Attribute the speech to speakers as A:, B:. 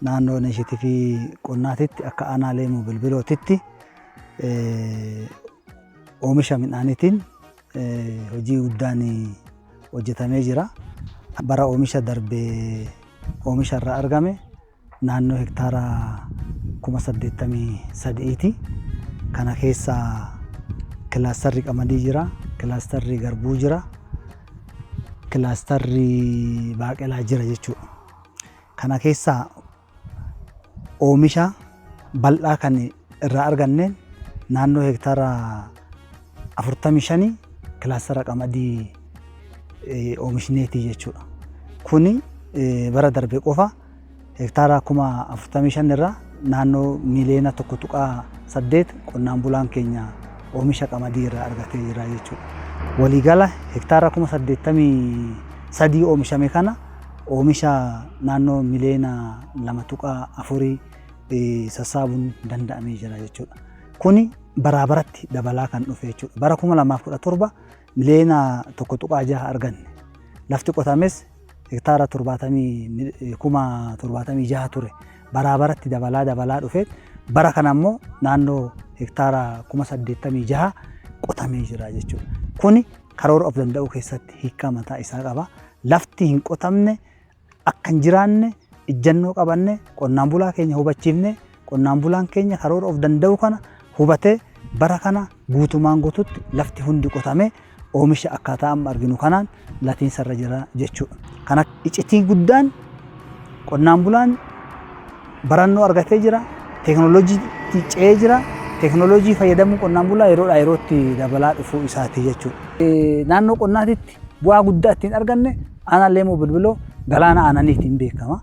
A: Naannoo inisheetivii qonnaatitti akka aanaa Leemuu Bilbilootitti oomisha midhaaniitiin hojii guddaan hojjetamee jira. Bara oomisha darbe oomisha irraa argame naannoo hektaara 83,000ti. Kana keessa kilaastarri qamadii jira, kilaastarri garbuu jira, kilaastarri baaqelaa jira jechuudha. Kana keessaa oomisha bal'aa kan irraa arganneen naannoo hektaara 45 kilaastara qamadii oomishneeti jechuudha. Kuni bara darbe qofa hektaara 45,000 irraa naannoo miiliyoona 1.8 qonnaan bulaan keenya oomisha qamadii irraa argatee jira jechuudha. Waliigala hektaara 83,000 oomishame kana oomisha naannoo miiliyoona 2.4 sassaabuun danda'amee jira jechuudha. Kuni baraa baratti dabalaa kan dhufe jechuudha. Bara 2017 miiliyoona 1.6 arganne. Lafti qotames hektaara 76,000 ture. Baraa baratti dabalaa dabalaa dhufe. Bara kana immoo naannoo hektaara 86,000 qotamee jira jechuudha. Kuni karoora of danda'uu keessatti hiikkaa mataa isaa qaba. Lafti hin qotamne akka hin jiraanne ijjannoo qabanne, qonnaan bulaa keenya hubachiifne, qonnaan bulaan keenya karoora of danda'uu kana hubatee bara kana guutumaan guututti lafti hundi qotamee oomisha akkaataa amma arginu kanaan latiinsarra jira jechuudha. Kana iccitiin guddaan qonnaan bulaan barannoo argatee jira, teekinooloojiitti ce'ee jira, teekinooloojii fayyadamuu qonnaan bulaa yeroodhaa yerootti dabalaa dhufuu isaati jechuudha. Naannoo qonnaatitti bu'aa guddaa ittiin arganne aanaan Leemuu Bilbiloo galaana aananiitiin beekama.